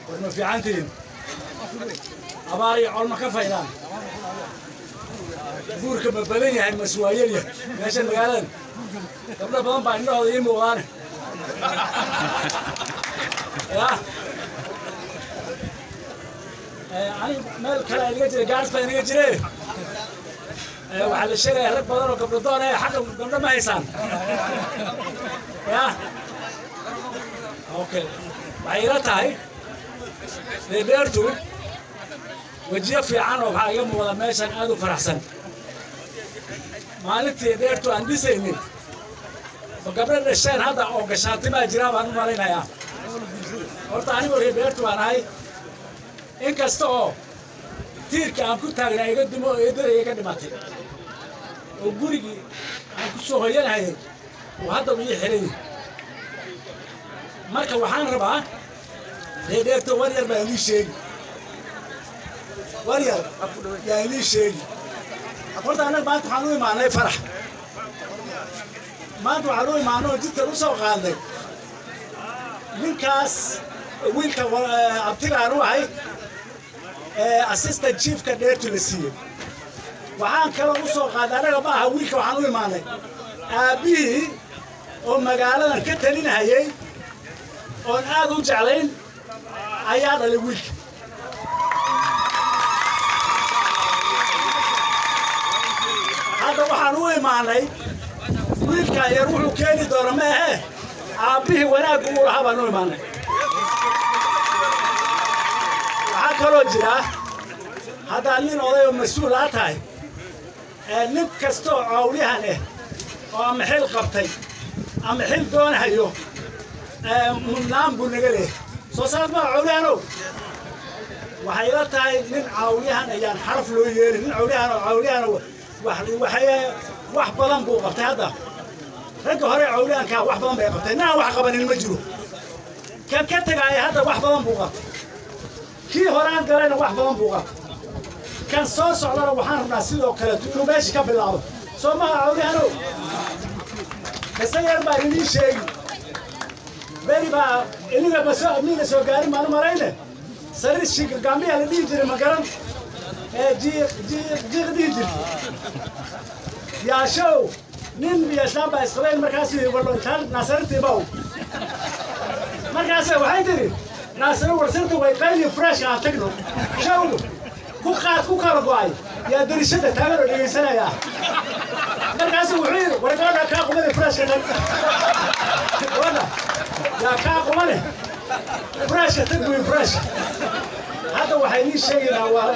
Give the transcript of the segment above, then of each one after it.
War ma fiicantihiin? Abaar iyo col ma ka faydaan? Guurka ma badan yahay mase waa yar yahay meesha magaaladan? Gabdho badan baa indhahooda ii muuqdaane. Ya aniga meel kale inaga jira, gaaris baa inaga jire. Waxaa la sheegaya rag badan oo gabdho doon ee xagga gabdho ma haysaan. Ya okay, waxay ila tahay reebeertu wejiyo fiican oo waxaa iga muuqda meeshan aad u faraxsan. Maalintii dheertu aan dhisaynin oo gabdho dhasheen hadda oo gashaantimaa jiraa baan u malaynayaa. Horta anigoo reebeertu baan ahay, inkasta oo tiirka aan ku taagnaa iga dumo oo eedaraya ka dhimatay oo gurigii aan ku soo hoyanahayay uu haddaba ii xiran yahay. Marka waxaan rabaa reebeerto war yar baa inii sheegi, war yar yaa inii sheegi. Horta annaga maanta waxaan u imaanay farax. Maanta waxaan u imaanay oo jidkan u soo qaadnay ninkaas wiilka abtiga aan u ahay, assistant chiefka dheertu la siiyey. Waxaan kaloo u soo qaaday annaga ma aha wiilka, waxaan u imaanay aabbihii oo magaaladan ka talinahayay oon aad u jeclayn ayaa dhalay wiilka. Hadda waxaan u imaanay wiilkaa yar wuxuu keeni doona ma ahee, aabbihii wanaaggu uu lahaa baan u imaanay. Waxaa kaloo jira haddaad nin oday oo mas-uul aa tahay, nin kasta oo cawlihan ah oo ama xil qabtay ama xil doonahayo mudnaan buu naga leeyahay. Soo saas maa cawlihanow? Waxay ila tahay nin cawliyahan ayaan xaraf loo yeelin. Nin cawliyahan oo cawliyahan waxay wax badan buu qabtay. Hadda ragga hore cawliyahankaa wax badan bay qabtay, nin aan wax qabanin ma jiro. Kan ka tegaaya hadda wax badan buu qabtay, kii horaan galayna wax badan buu qabtay, kan soo socdana waxaan rabnaa sidoo kaleeto inuu meesha ka bilaabo. Soo maha cawliyahanow? Kase yar baan idiin sheegi. Beri baa iniga maso miina soo gaarin baan u malayne, sariir shigagambiya la dhihi jiray, ma garan ee jiiq jiiq jiiq dhihi jirtay. Yaashow nin iyo islaan baa isqabeyn, markaasuu wallo intaan naasariintii baw. Markaase waxay tidhi naasari warsirta way qayli, fresh aan tagno. Show ku qaad ku kala go'ay yaa darishada taagan oo dhegaysanaya. Markaasu wuxuu yidhi war gabadha kaa qumane freshka tag, gabadha yaa kaa qumane freshka tag buy fresh. Hadda waxay nii sheegaynaa waa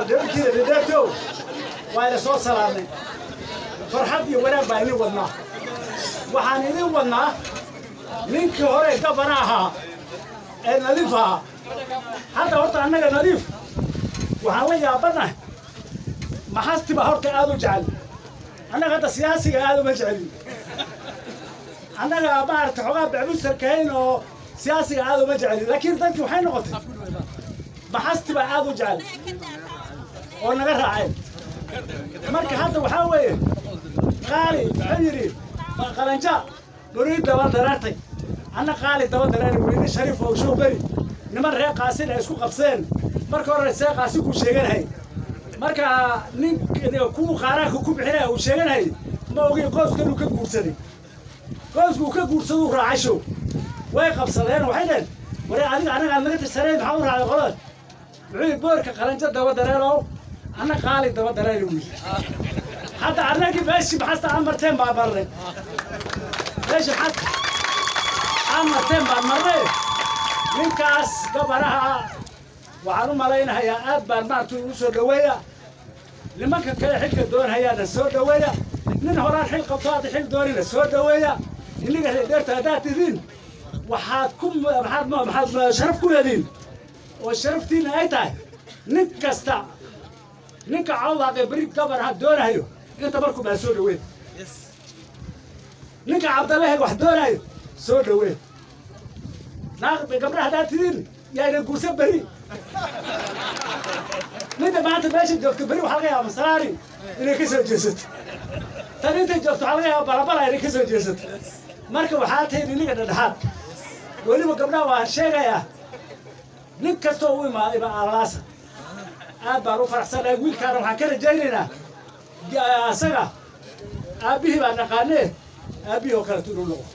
gabarkiina dhadhaartow, waa ina soo salaamnay. Farxad iyo wanaag baa idin wadnaa. Waxaan idin wadnaa ninkii hore gabana ahaa ee nadiif ahaa. Hadda horta annaga nadiif waxaan la yaabanahay maxasti baa horta aad u jecel. Annaga hadda siyaasiga aad uma jecelin, annaga maarata xoogaa becbusarkahayn oo siyaasiga aad uma jecelin, laakiin dadkii waxay noqotay maxasti baa aad u jecel oo naga raaceen. Marka hadda waxaa weeye qaali muxuu yidhi qalanja beri daba dareertay, anna qaali daba dareeri weyne shariif oo show beri niman reer qaasin ay isku qabseen. Marka hore see qaasin kuu sheeganahay, marka nin kuwu qaaraanka ku bixinaya uu sheeganahay ma ogin qoyskanuu ka guursaday, qoyskuu ka guursaduu raacay show. Way qabsadeen, waxay dhaheen waree adiga anaga aad naga tirsanayn maxaa u raacday qolada? Muxuu yidhi boorka qalanjo daba dareerow, anna qaali daba dareeri wiil. Hadda annagii meeshii maxasta aan marteen baan marnay, meeshii maxasta aan marteen baan marnay. Ninkaas gabanaha waxaan u malaynahayaa aad baan maaragtay ugu soo dhoweeya. Nimanka kale xilka doonhayaana soo dhoweeya, nin horaan xil qabto hadda xil doonina soo dhoweeya. Inniga reerdheerta haddaad tidiin waxaad ku maxaad maxaad sharaf ku leediin oo sharaftiina ay tahay nin kasta ninka cawdaaqee beri gabanaha doonahayo inta markuu baa soo dhoweyn, ninka cabdalahe wax doonayo soo dhoweyn. Naaq gabdhaha haddaad tidiin yaayna guursan beri. Midda maanta meesha joogto beri waxaa laga yaaba masalaari inay ka soo jeesato, tan intay joogto waxaa laga yaaba balabala inay ka soo jeesato. Marka waxaa tahay iniga dhexdhexaad. Weliba gabdhaha waan sheegayaa Nin kastoo u imaadayba alalaasa. Aad baan u faraxsanahay. Wiilkaana waxaan ka rajaynaynaa asaga aabbihii baa naqaanee, aabbihii oo kaleto inuu noqo.